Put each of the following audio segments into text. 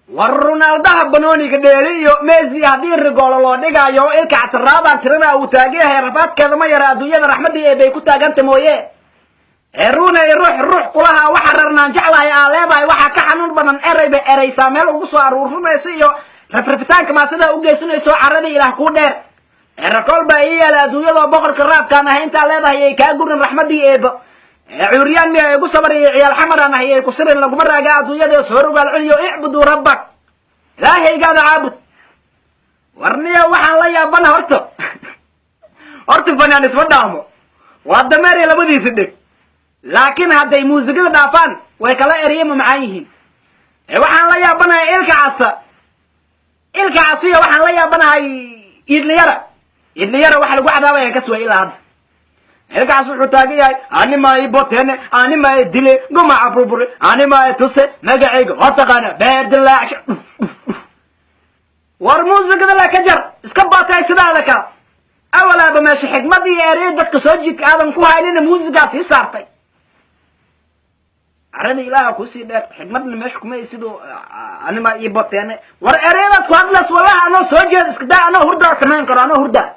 War Ronaldaha banooniga dheeli iyo Messi haddii rigoolo loo dhigaayo, ilka casraabaan tirana uu taagan yahay. Rafaadkeeda ma yara adduunyada, raxmaddii ee bay ku taaganta mooye. Ee ruunay ruux ruux kulaha waxa rarnaan jeclahay aa leedahay. Waxaa ka xanuun badan ereyba ereysaa meel ugu soo aruurinayso iyo rafrafitaanka maasidaa u geysanayso carradii Ilaah kuu dheer. Erakool baa ii yaala adduunyadoo boqorka raabkaan ahay intaa leedahay ay kaa gurin raxmaddii eebo. Cuuryaan miya igu sabar iyo ciyaal xamaraan ahay ay ku sirin. Laguma raaga adduunyada, soo rogaal celiyo. Icbuduu rabbak, ilaahaygaada caabud. Warniya, waxaan la yaabana horta fanaan isma dhaamo, waa dameer labadiisa dheg, laakiin hadday muusigada dhaafaan way kala erye ma macaan yihiin. Waxaan la yaabanahay ilka casa, ilka casiya. Waxaan la yaabanahay Iidliyara. Iidliyara waxa lagu cadaabaya ka suway ilaa hadda. Ilkaas wuxuu taagan yahay: "Anima i botene, anima i dile, gumaca burbure, anima i tuse, magacayga waa taqaana, beerdilaacsha." War muusigada la ka jar, iska baatay sidaada kale. Awalaaba meesha xikmad iyo erey dadka soo jiidka aadan ku haynina, muusigaa sii saartay. Carada Ilaaha kusii dheer, xikmadna meesha kuma siduu anima ii boteene. War ereyadaad ku hadlays, wallahi anoo soo jeeda iska daa, anoo hurdaa samayn karo, anoo hurdaa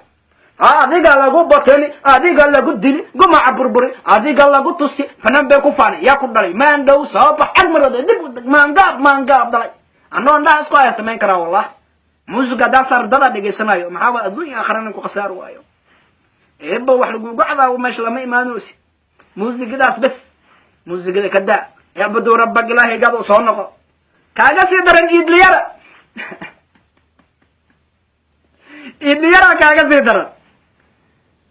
ha. Adiga lagu boteni, adiga lagu dili, gumaca burburi, adiga lagu tusi, fanaan bay ku faanay. Yaa ku dhalay? Maandhow soo bax, cagmarooda dib u deg. Maangaab, maangaab dhalay, anoo indhaha isku haya samayn karaa. Wallah, muusig haddaa saar dada dhegaysanayo, maxaa waa adduunya aakhirana ku khasaar waayo. Eeba wax lagugu cadaabo meesha lama imaanoosi. Muusigadaas bes, muusigada ka daa. Icbuduu rabbak, ilaahaygaada soo noqo. Kaaga sii daran Iidliyara, Iidliyara kaaga sii daran.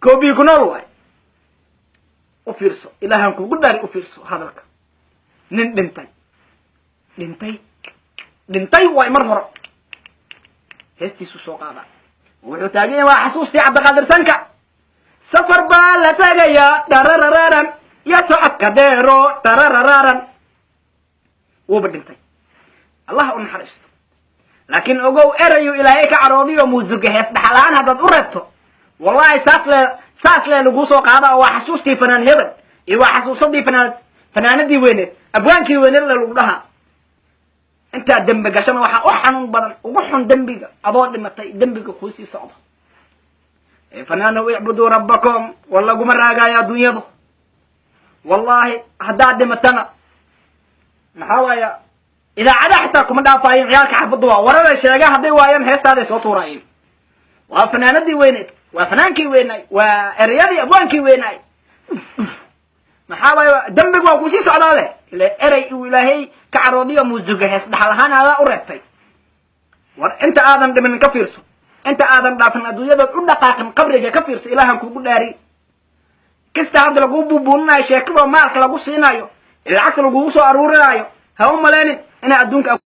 Koobiyi ku nool waay. U fiirso, Ilaahan kugu dhaari, u fiirso hadalka. Nin dhintay, dhintay, dhintay waay mar hore, heestiisuu soo qaadaa. Wuxuu taagan yahay: "Waa xasuustii Cabdiqaadir Sanka, safar baa la tagayaa, dhararararan ya socodka dheero, dhararararan." Wuuba dhintay, Allah u naxariisto, laakiin ogow, erayu Ilaahay ka caroodiyo muusiga hees dhaxalaan haddaad u reebto, wallahi saas le, saas le laguu soo qaada oo waa xasuustii fanaan hebel iyo waa xasuusadii fanaan, fanaanadii weyneed, abwaankii weyneed le lagu dhahaa. Intaad dembi gashana waxaa u xanuun badan, ugu xun dembiga adoo dhimatay dembiga kuusii socdo. Fanaanow, icbuduu rabbakum, war laguma raagaayo adduunyadu. Wallahi haddaad dhimatana, maxaa waaya, idaacadaha xitaa kuma dhaafaayeen. Ciyaalka xaafaddu waa waraday sheegaan, hadday waayaan heestaaday soo tuuraayeen: "Waa fanaanadii weyneed, waa fanaankii weynaay, waa ereyadii abwaankii weynaay." Maxaa waaya, dembiga waa kusii socdaa leh ila erey uu Ilaahay ka caroodiyo muusiga hees dhaxal ahaan aadaa u reebtay. War inta aadan dhimin ka fiirso, inta aadan dhaafin adduunyadood u dhaqaaqin qabriga ka fiirso. Ilaahan kugu dhaari, kasta hadda laguu buubuuninayo, sheekadoo maalka lagu siinayo, lacagta lagugu soo aruurinayo, ha u malaynin inaa adduunka